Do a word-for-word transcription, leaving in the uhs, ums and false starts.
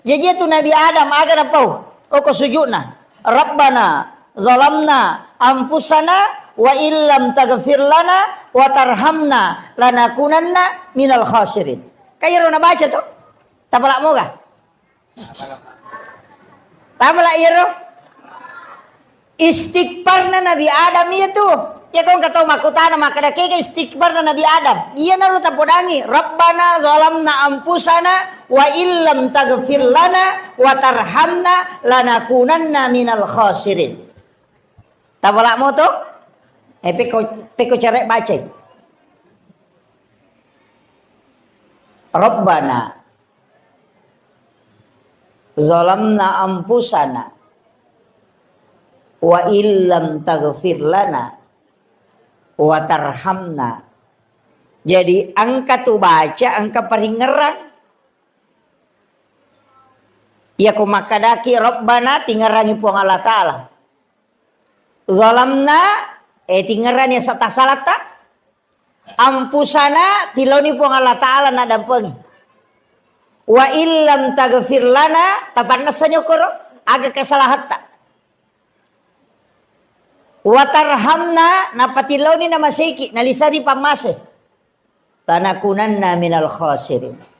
Jaji tu Nabi Adam aga napau? Oko sujudna. Rabbana zalamna anfusana wa illam taghfir lana wa tarhamna lanakunanna minal khasirin. Kairo nabaca tu? Tapala moga? Tapala iyaro? Istighfarna Nabi Adam iya tu. Iya ko engka tau makkutana makkeda kega istighfarna Nabi Adam. Iyanaro tapodangi, "Rabbana zalamna anfusana wa illam taghfir lana wa tarhamna lanakunanna minal khasirin." Tapalamo to? Eh, pekko, pekko cere bacai. Rabbana zalamna anfusana wa illam taghfir lana wa tarhamna. Jadi engka tu baca, engka paringngerang. Iya ko makkadaki Rabbana, tingngerangi Puang Allah Ta'ala. Zalamna, eh, tingngerangi asa tasalatta. Anfusana, tilaoni Puang Allah Ta'ala naddampengi. Wa illam taghfir lana, tapannessani okkoro aga kesalahatta. Wa tarhamna, napatilaoni namaseki, nalisani pammase. Lanakunanna minal khasirin.